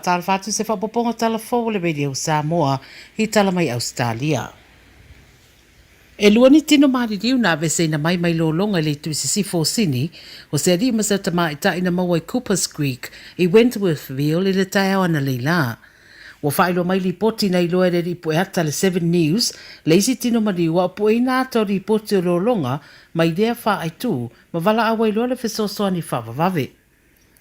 Faatalofa atu i se faaopoopoga tala fou a le Radio Samoa i tala mai Ausetalia. E lua ni tino maliliu na aveseina mai mai lologa i le itu i sisifo o Sini, o se alii ma se tamaitai na maua i Coopers Creek i Wentworthville i le taeao analeila. Ua faailoa mai lipoti na iloa e le alii pueata le Seven News le isi tino maliu a o pueina ata o lipoti o lologa mai lea faaaitu ma valaau ai loa le fesoasoani faavavave.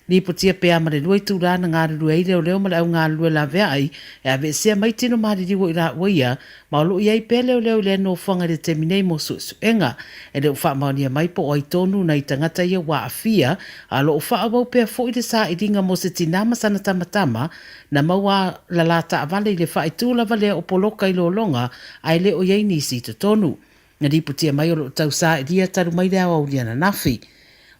Lipotia pea ma le lua itulā na galulue ai leoleo ma le au galulue laveai e aveesea mai tino maliliu o i laua ia, ma o lo o i ai pea leoleo i lea nofoaga i le taimi nei mo suesuega. E le o faamaonia mai po o ai tonu nai tagata ia ua aafia, a o lo o faaauau pea foi le sailiga mo se tinā ma sana tamatama na maua la la taavale i le faaitu lava lea o poloka i lologa ae le o i ai nisi i totonu. Na lipotia mai o lo o tau sailia talu mai le aoauli ananafi.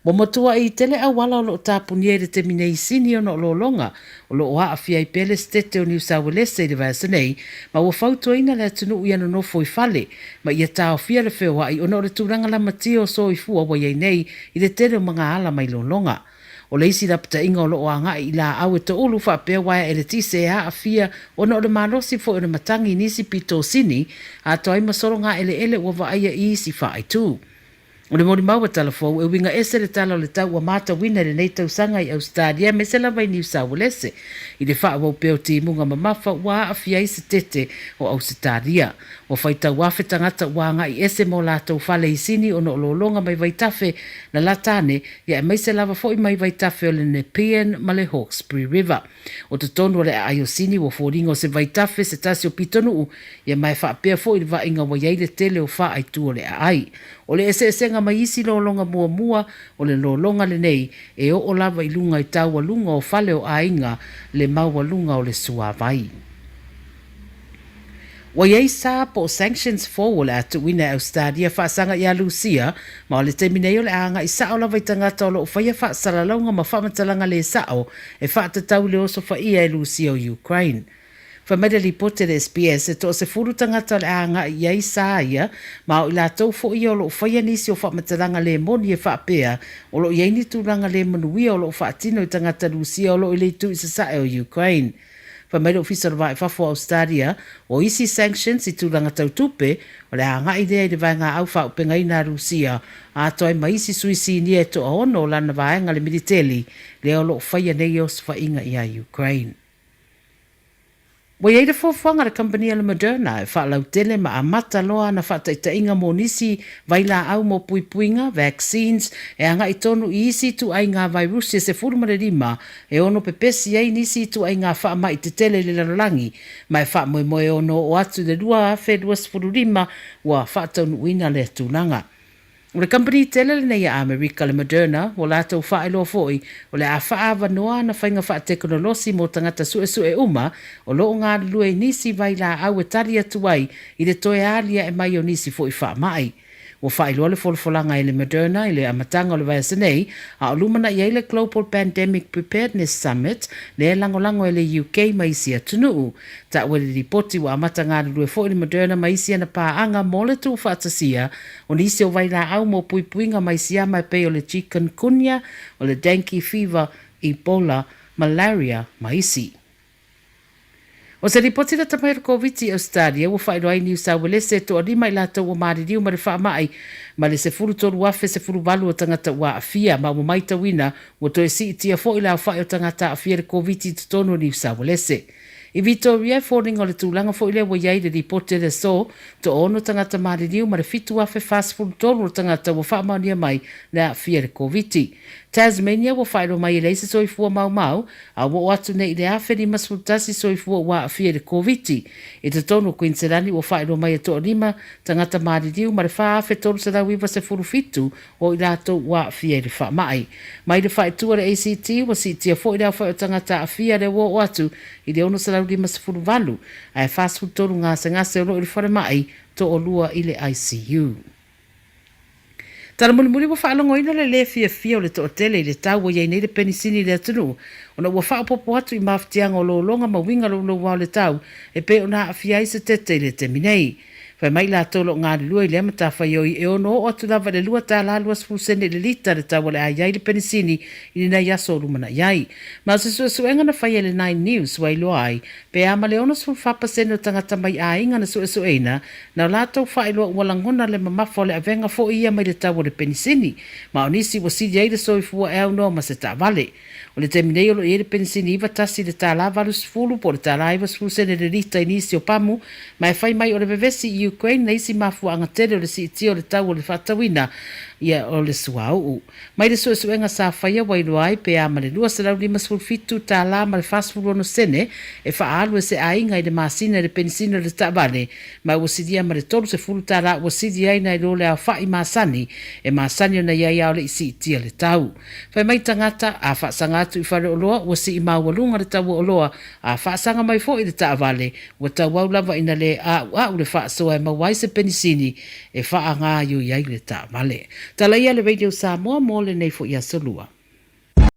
Ua matuai tele auala o lo o tapunia i le taimi nei i Sini ona o lologa o lo o aafia ai pea le Setete o Niu Sauelese i le vaiaso nei, ma ua fautuaina le atunuu ia nonofo i fale ma ia taofia le feoai ona o le tulaga lamatia o soifua ua i ai nei i le tele o magaala mai lologa. O le isi lapataiga o lo o agai i laau e toulu faapea uaea eletise e aafia ona o le malosi foi o le matagi i nisi pitosini atoa ai ma sologa eleele ua vaaia i isi faaitu. O le molimau a Talafou, e uiga ese le tala o le tau ua matauina i lenei tausaga i Ausetalia aemaise lava i Niu Sauelese i le faaauau pea o timuga mamafa ua aafia ai se tete o Ausetalia. Ua faitau afe tagata ua agai ese ma o latou fale i Sini ona o lologa mai vaitafe lalata ane, ia aemaise lava foi mai vaitafe o le Nepean ma le Hawkesbury River. O totonu o le aai o Sini ua foliga o se vaitafe se tasi o pitonuu, ia ma e faapea foi le vaaiga ua i ai le tele o faaitu o le aai. O le eseesega mai isi lologa muamua, o le lologa lenei e oo lava i luga i taualuga o fale o aiga le maualuga o le suavai. Ua i ai sa po o sanctions fou o le a tuuina e Ausetalia faasaga iā Lusia, ma o le taimi nei o le a agai sao lava i tagata o lo o faia faasalalauga ma faamatalaga le sao e faatatau i le osofaia e Lusia o Ukraine. Fai mai le lipoti a le SBS, e toasefulu tagata o le a agai i ai sa ia, ma o i latou foi ia o lo o faia nisi o faamatalaga le moni e faapea o lo o i ai ni tulaga le manuia o lo o faatino i tagata Lusia o lo o i le itu i sasae o Ukraine. Fai mai le Ofisa o le Vaa i Fafo o Ausetalia, o isi sanctions i tulaga tau tupe, o le a agai lea i le vaegaau faaupegaiina a Rusia, atoa ai ma isi sui sinia e toaono o lana vaega le militeli, lea o lo o faia nei osofaiga iā Ukraine. Ua i ai le fuafuaga a le kamupani a le Moderna e faalautele ma amata loa ana faataitaiga mo nisi vailaau mo puipuiga, vaccines, e agai tonu i isi ituaiga vairusi e 15 E ono pepesi ai nisi ituaiga faamai tetele i le lalolagi, ma e faamoemoe e ono oo atu i le 2025 ua faataunuuina lea tulaga. O le kamupani tele lenei a Amerika, le Moderna, ua latou faailoa foi o le a faaavanoa ana faiga faatekonolosi mo tagata suesue uma o lo o galulue i nisi vailaau e tali atu ai i le toe aliae mai o nisi foi faamai. Ua faailoa le folafolaga e le Moderna i le amataga o le vaiaso nei, a o lumanai ai le Global Pandemic Preparedness Summit lea e lagolago e le UK ma isi atunuu. Taua i le lipoti ua amata galulue foi le Moderna ma isi ana paaga mo le tuufaatasia o nisi o vailaau mo puipuiga mai siama e pei o le Chikungunya, o le Dengue Fever, Ebola, Malaria ma isi. O se lipoti lata mai o le Koviti i Ausetalia ua faailoa ai Niu Sauelese e toalima i latou ua maliliu mai le faamai ma le 13,018 o tagata ua aafia ma ua maitauina ua toe siitia foi le aofai o tagata aafia i le Koviti i totonu o Niu Sauelese. I Vitoria e foliga o le tulaga foi lea ua i ai le lipoti a le aso, toaono tagata maliliu ma le 7,043 o tagata ua faamaonia mai le aafia i le Koviti. Tasmania ua faailoa mai e leai se soifua maumau A ua oo atu nei i le 1051 soifua ua aafia i le Koviti. I totonu o Kuiniselani ua faailoa mai e toalima tagata maliliu ma le 4,397 o i latou ua aafia i le faamai. Mai le faaitu a le ACT ua siitia foi le aofai o tagata aafia lea ua oo atu i le 658, ae 43 gasegase o lo o i le falemai, toalua i le ICU. Tala mulimuli ua faalogoina le lē fiafia o le toatele i le tau ua i ai nei le penisini i le atunuu ona ua faaopoopo atu i mafatiaga o lologa ma uiga louloua o le tau e pei ona aafia ai se tete i le taimi nei. Fai mai latou o lo o galulue i lea matafaioi e ono oo atu lava i le $2.20 i le lita le tau o le a i ai le penisini i lenei aso o lumanai ai. Ma o se suesuega na faia e le Nine News ua iloa ai, pe a ma le 64% o tagata mai aiga na suesueina, na o latou faailoa ua lagona le mamafa o le avega foi ia mai le tau o le penisini, ma o nisi ua sili ai le soifua e aunoa ma se taavale. O le taimi nei o lo o i ai le penisini 91 i le $1.80 po o le $1.90 i le lita i nisi o pamu, ma e fai mai o le vevesi i Ukraine le isi mafuaaga tele o le siitia o le tau o le faatauina ia o le suauu. Mai le suesuega sa faia ua iloa ai pe a ma le $257 ma le 46 sene e faaalu e se aiga i le masina i le penisini o le taavale, ma ua silia ma le $30 ua sili ai nai lo le aofa'i masani e masani ona i ai a o le i siitia le tau. Fai mai tagata, a faasaga atu i faleoloa ua sii maualuga le tau o oloa, a faasaga mai foi i le taavale, ua tauau lava ina le a'ua'u le faasoa e maua ai se penisini e faagaioi ai le taavale. Tala ia le Radio Samoa mo lenei foi aso Lua.